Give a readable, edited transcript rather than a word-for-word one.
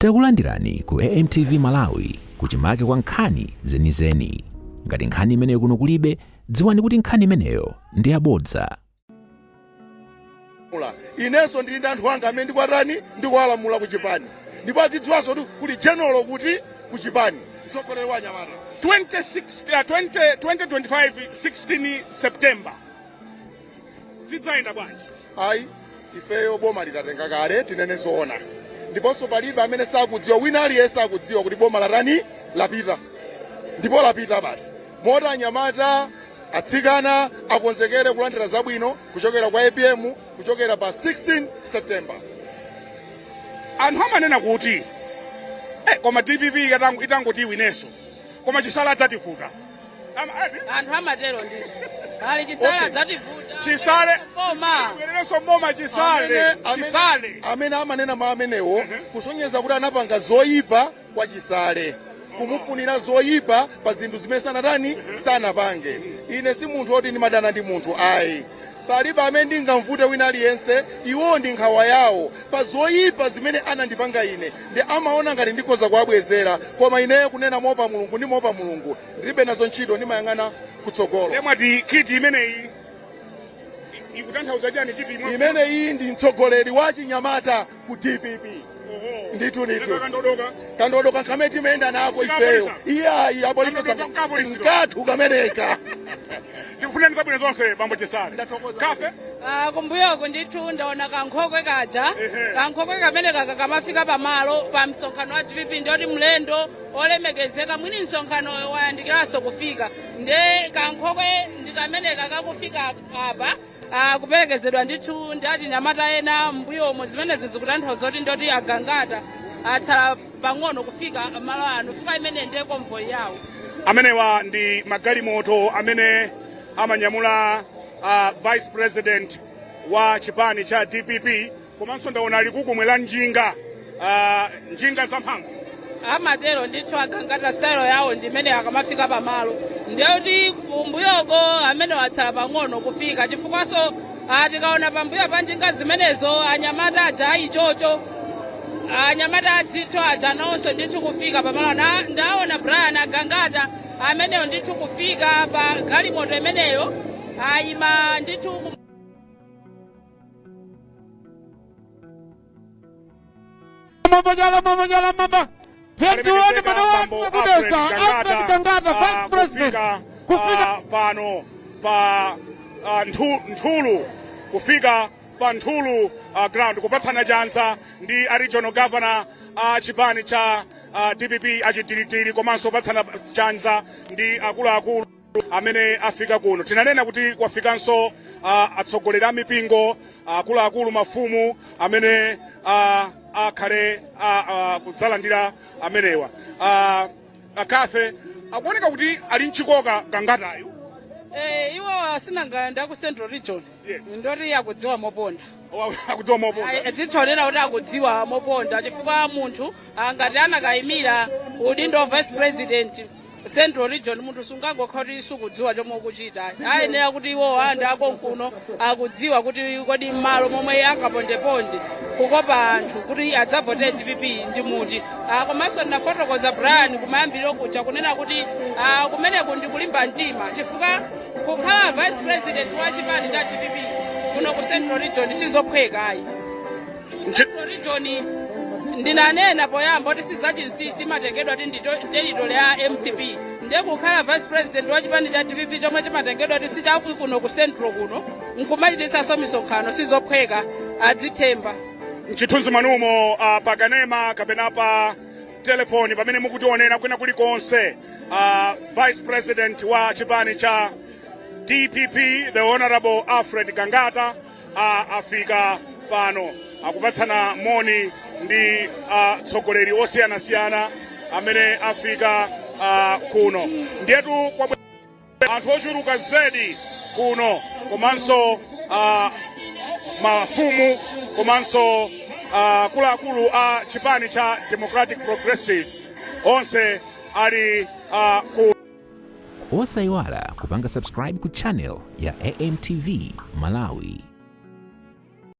Takulandirani ku AMTV Malawi kuchimake kwa nkhani zenizeni. Ngati nkhani imeneyo kuno kulibe, dziwani kuti nkhani imeneyo ndi yabodza. Inenso ndili ndi anthu anga amene ndikuwatani, ndikuwalamula ku chipani, ndipo azidziwanso kuti kuli general kuti ku chipani, mtsogoleri wa anyamata. 26, 20, 2025 16 September zidzayenda bwanji? Ayi, ifeyo boma litatenga kale, tinene zoona, ndiponso palibe amene sakudziwa, wina aliyense akudziwa kuti boma latani, lapita, ndipo lapita basi. Moti anyamata, atsikana akonzekere kulandira zabwino kuchokera kwa APM kuchokera pa 16 September. Anthu amanena kuti koma DPP itangoti iwinenso, koma Chisale adzativuta. Anthu amatero ndithu, ali Chisale adzativuta. Chisale boma. Bwererenso mboma Chisale. Chisale. Amene amanena mawu amenewo, kusonyeza kuti anapanga zoyipa kwa Chisale, kumufunira zoyipa pa zinthu zimene sanatani, sanapange. Ine si munthu woti ndimadana ndi munthu, ayi. Palibe amene ndingamvute wina aliyense. Iwowo ndi nkhawa yawo pa zoyipa zimene anandipanga ine, ndi amaona ngati ndikhoza kuwabwezera, koma ineyo kunena moopa Mulungu, ndi moopa Mulungu, ndilibe nazo ntchito, ndimayang'ana kutsogolo. Mwati kiti imeneyi ikutanthauza chani, kiti imwe? Imene iyi ndi mtsogoleri wa chinyamata ku DPP. Ndithu, ndithu. Kandodoka. Kandodoka kamene timayenda nako ifeyo. Iyayi, apolisi. Kandodoka kapolisi. Nkathu kameneka. Ndikufunirani zabwino zonse, bambo Chisale. Ndathokoza. Kafe. Ah, kumbuyoko ndithu ndaona kankhokwe kaja. Kankhokwe kamene kaka kamafika pamalo pa msonkhano wa DPP, ndiyoti mlendo olemekezeka mwini msonkhanoyo wayandikiranso kufika. Nde kankhokwe ndi kameneka kakufika apa, kuperekezedwa ndithu ndi achinyamata ena mbuyomo. Zimenezi zikutanthauza kuti ndoti aGangata atsala pang'ono kufika malo ano, fika imene ndiye convoy yawo. Amenewa ndi magalimoto amene amanyamula vice president wa chipani cha DPP, komanso ndaona likukumwe la njinga, njinga zamphamvu. Amatero ndithu aGangata, style yawo ndimene akamafika pamalo, ndiyoti kumbuyoko amene watsala pang'ono kufika, chifukwaso tikaona pambuyo pa njinga zimenezo, anyamata aja ayichocho, anyamata adzitho aja nawonso ndithu kufika pamalo. Na ndaona Brian, aGangata ameneyo ndithu kufika pa galimoto imeneyo, ayima ndithu. Mamba jala mamba jala mamba. Tione mwana Bambo wathu kudetsa Alfred Alfred Gangata, ah, Vice President kufika, kufika pano pa Nthulu, kufika pa Nthulu ground, kupatsana chanza ndi a regional governor a chipani cha DPP achitilitili, komanso kupatsana chanza ndi akuluakulu amene afika kuno. Tinanena kuti kwafikanso atsogoleri a mipingo, akuluakulu, mafumu amene akhale kudzalandira amenewa. Akafe akuoneka kuti ali mchikoka Gangatayu. Iwo asinanga nda ku Central Region. Ndoti akudziwa moponda. Akudziwa moponda. Titha kunena kuti akudziwa moponda, chifukwa munthu angati anakayimira udindo wa vice president Central Region, munthu sungangokhala kuti sukudziwa chomwe ukuchita. Ayenera kuti iwo andi akonkuno akudziwa kuti kodi m'malo momwe angapondeponde kukopa anthu kuti adzavotere DPP ndi muti. Komanso ndinafotokoza, Brian, kumayambiriro kuja kunena kuti kumeneku ndi kulimba mtima, chifukwa kukhala vice president wa chipani cha DPP kuno ku Central Region sizophweka, ayi. Central Region, ndinanena poyamba kuti sizachinsinsi, imatengedwa kuti ndi territory ya MCP. Ndiye kukhala vice president wa chipani cha DPP chomwe chimatengedwa kuti sichaku kuno ku Central kuno, nkumachitisanso misonkhano, sizophweka. Adzithemba. Mchithunzi mwanumo, pa kanema kapena pa telefoni pamene mukutionera kwina kulikonse, vice president wa chipani cha DPP, the Honorable Alfred Gangata, afika pano, akupatsana moni ndi atsogoleri osiyanasiyana amene afika kuno. Ndiyetu kwa anthu ochuluka zedi kuno, komanso mafumu, komanso akuluakulu a chipani cha Democratic Progressive, onse ali ku Osayiwala kupanga subscribe ku channel ya AMTV Malawi.